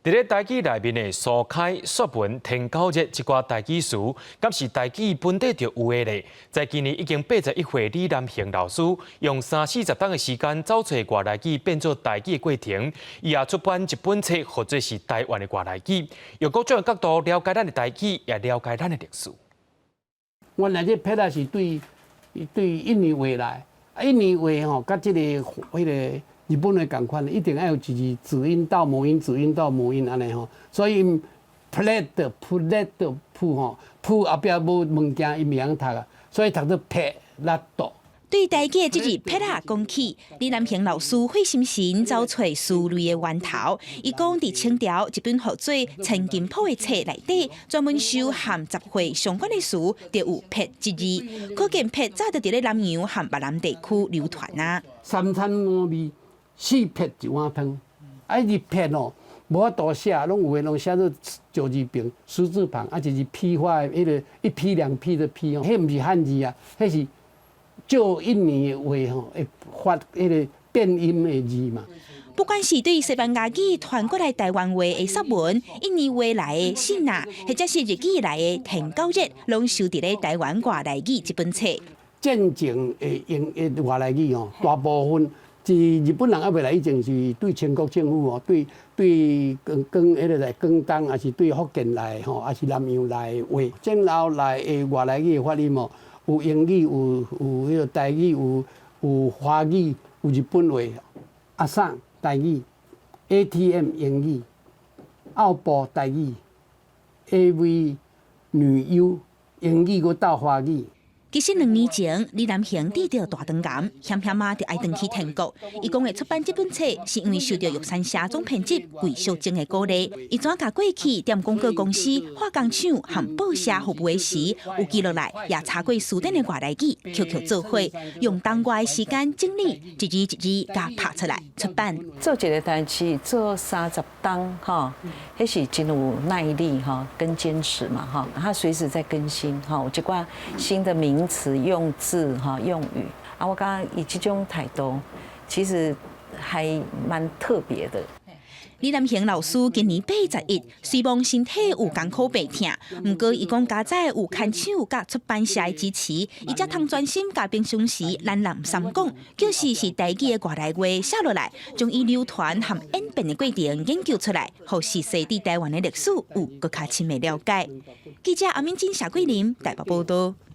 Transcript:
佇咧台語內面的疏開、說文、天狗日這寡台語詞，敢是台語本底就有的咧？在今年已經81歲李南恒老師，用三四十冬的時間走揣外來語變做台語的過程，伊也出版一本冊，號做是台灣的外來語，用各種的角度了解咱的台語，也了解咱的歷史。原來這撇仔是對對印尼話來，印尼話吼，佮這个彼个日本話仝款，一定愛有一字子音到母音，子音到母音按呢吼，所以 plate plate 鋪吼，鋪後壁無物件，伊袂曉讀啊，所以讀做撇拉多。對台語的這字撇仔講起，李南平老師費心神找出詞類的源頭。伊講，佇清朝一本號做《千金譜》的冊內底，專門收和雜貨相關的詞，就有撇這字，可見撇早就佇咧南洋和越南地區流傳啊。三餐五味，四撇一碗湯，啊，伊撇哦，無法度寫，攏有的攏寫做石字旁、石字旁，啊，就是批發的彼个一批兩批的批哦，彼毋是漢字啊，彼是借印尼的話吼，會發彼个變音的字嘛。不管是對西班牙語傳過來台灣話的說文，印尼話來的信仔，或者是日語來的天狗日，攏收佇咧台灣外來語這本冊。戰前的英的外來語吼，大部分。是日本人猶未來以前是對清國政府哦，對對廣廣彼个來廣東，抑是對福建來吼，抑是南洋來的話。戰後來的外來語的發音哦，有英語，有有彼个台語，有有華語，有日本話。阿桑台語，ATM 英語，奧步台語，AV 女優英語閣鬥華語。其實2年前，李南恒得著大腸癌，險險仔就愛轉去天國。伊講會出版這本冊，是因為受著玉山社總編輯桂淑貞的鼓勵。伊怎共過去踮廣告公司、化工廠和報社服務時，有記錄來，也查過辭典的外來語，抾抾做伙，用冬外的時間整理，一字一字共拍出來出版。做一个代誌做30冬吼，彼是真有耐力吼，跟堅持嘛吼。他隨時在更新吼，有一寡新的名詞用字哈用語啊，我感覺伊這種態度其實還蠻特別的。李南恒老師今年81，雖罔身體有艱苦病痛，毋過伊講佳哉有牽手佮出版社的支持，伊才通專心共平常時咱南三講，就是是台語的外來話寫落來，將伊流傳和演變的過程研究出來，予世世對台灣的歷史有閣較深的了解。記者阿敏金、謝桂林台北報道。